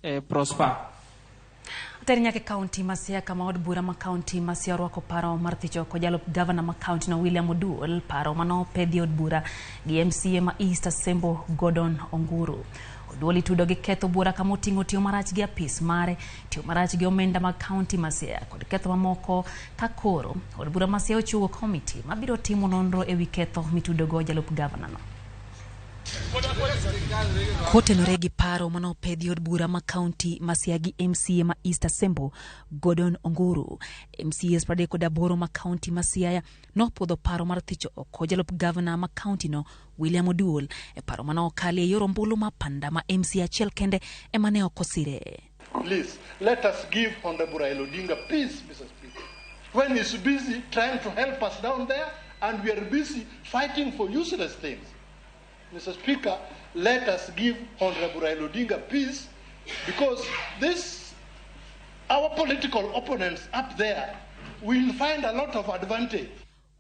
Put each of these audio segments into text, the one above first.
Prosper. Oter nyaka e kaunti ma Siaya, kama od bura ma kaunti ma Siaya orwako paro mar thicho oko jalup gavana ma kaunti no William Oduol, paro manopedhi e od bura gi MCA ma East Asembo Gordon Onguru. Oduol itudo gi ketho bura kama oting'o tiyo marach gi apis mare, tiyo marach gi omenda mag kaunti ma Siaya kod ketho mamoko, ka koro od bura ma Siaya ochiwo komiti mabiro timo nonro ewi ketho mitudogo jalup gavana no. Kotenore gi paro manopedhi od bura ma kaunti ma Siaya gi MCA ma East Asembo Gordon Onguru, MCAs 38 ma kaunti ma Siaya nopuodho paro mar thicho oko jalup gavana ma kaunti no William Oduol, e paro mane okali e yor ombulu ma panda ma MCA achiel kende ema ne ok osire. Please, let us give Honorable Raila Odinga peace, Mr. Speaker. When he's busy trying to help us down there, and we are busy fighting for useless things. Mr. Speaker, let us give Honorable Raila Odinga peace, because this, our political opponents up there will find a lot of advantage.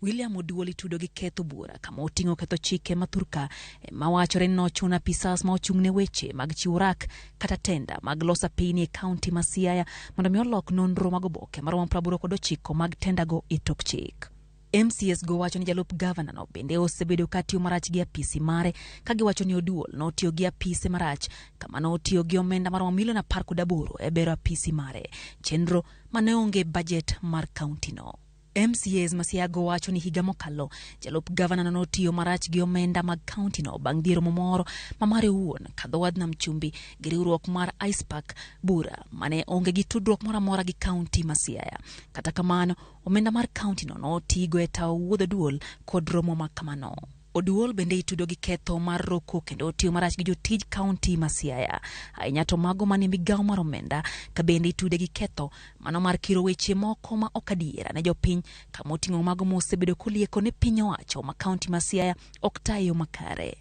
William Oduol itudo gi ketho bura kama oting'o ketho chike ma thurka mawachore ni nochuno apisas ma ochung' ne weche mag chiwo rak kata tenda mag loso apini e kaunti ma Siaya mondo mi olok nonro mag oboke maromo 89 mag tendago e tok chik. MCAs go wacho ni jalup gavana no bende osebedo ka tiyo marach gi apisi mare, ka giwacho ni Oduol notiyo gi apise marach kama notiyo gi omenda maromo milion 18 e bero apisi mare, chenro mane onge bajet mar kaunti no. MCAs ma Siaya go wacho ni higa mokalo jalup gavana no notiyo marach gi omenda mag kaunti no bang' dhi e romo moro ma mare owuon kadho wadh nam chumbi gi riwruok mar ICPAK, bura mane onge gi tudruok moro amora gi kaunti ma Siaya. Kata kamano, omenda mar kaunti no notigo e tawo wuodh Oduol kod romo ma kamano. Oduol bende itudo gi ketho mar roko kendo tiyo marach gi jotij kaunti ma Siaya, ahinya to mago manie migawo mar omenda, ka bende itude gi ketho mano mar kiro weche moko ma ok adiera ne jopiny, kama oting'o mago mosebedo kolieko ne piny owacho ma kaunti ma Siaya ok ta e yo makare.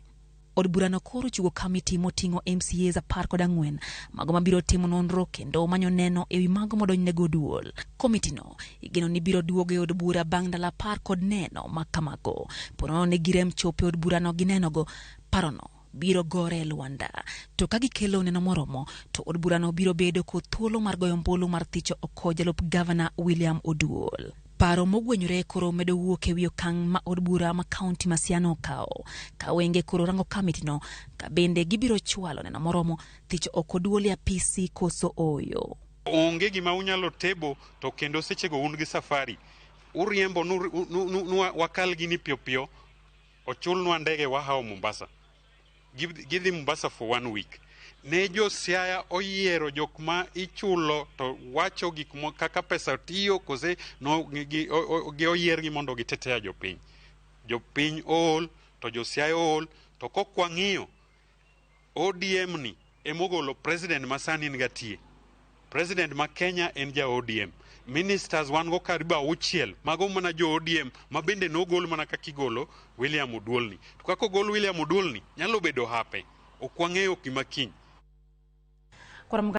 Od burano koro ochiwo kamiti moting'o MCAs 14 mago mabiro timo nonro kendo manyo neno ewi mago modonjnego Oduol. Komitino igeno ni biro duogo e od bura bang' ndalo 10 kod neno ma kamago. Ponono ni girem chopo e od burano gi nenogo, parono biro gore e lwanda. To ka gikelo neno moromo, to od burano biro bedo kod thuolo mar goyo ombulu mar thicho oko jalup gavana William Oduol. Paro mogwenyore koro medo wuok ewi okang' ma od bura ma kaunti ma Siaya nokawo. Ka wenge koro rango kamitino, ka bende gibiro chwalo neno moromo thicho oko Oduol e apisi koso ooyo. Onge gima unyalo tebo to kendo sechego un gi safari uriembo nu, nu, nu, nu wakal gini piyo piyo ochulnwa ndege wahawo Mombasa. Gidhi Mombasa for one week. Ne jo Siaya oyiero jok ma ichulo to wacho gik mo kaka pesa tiyo kose no gi, gi oyiergi mondo gitetea jopiny. Jopiny ool to jo Siaya ool to kok wang'iyo ODM ni emogolo president ma sani en gatie. President ma Kenya en ja ODM. Ministers wan go karibu auchiel mago mana jo ODM ma bende nogol mana kaka igolo William Oduol ni. To kaka ogol William Oduol ni nyalo bedo hape. Ok wang'eyo gima kiny. Koro.